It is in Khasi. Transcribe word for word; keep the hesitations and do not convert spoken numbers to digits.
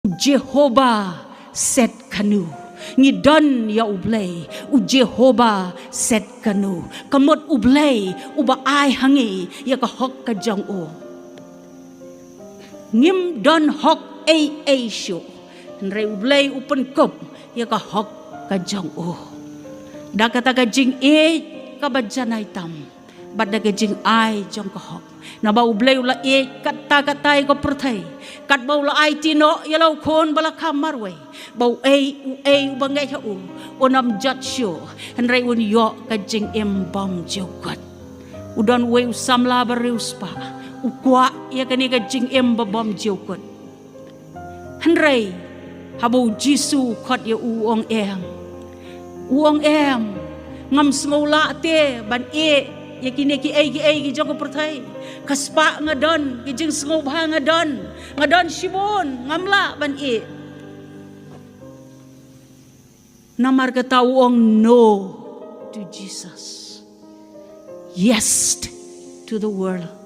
Jehovah Tsidkenu. Ngi don ïa U Blei, U Jehovah Tsidkenu. Ka mut U Blei uba ai ha ngi ïa ka hok ka jong u. Ngim don hok ei ei shuh, hynrei U Blei u pynkup ïa ka hok ka jong u. Da kata ka jingïeit kaba janai tam, bad da ka jingai jong ka hok. Naba U Blei u la ïeit katta katta ïa ka pyrthei, katba u la aiti noh ïa la u Khun ba la kha marwei, ba uei uei uba ngeit ha u un ym jot shuh, hynrei un ïoh ka jingim bymjukut. U don uwei u samla ba riewspah, u kwah ïa kane ka jingim ba bymjukut. Hynrei haba U Jisu u khot ïa u, u ong, em. U ong, em. Ngam sngew lah te ban ïeh ïa kine kiei kiei ki jong ka pyrthei. Ka spah nga don, ki jingsngewbha nga don, nga don shibun, ngam lah ban ïeh. Namar kata u ong no to Jesus, yes to the world.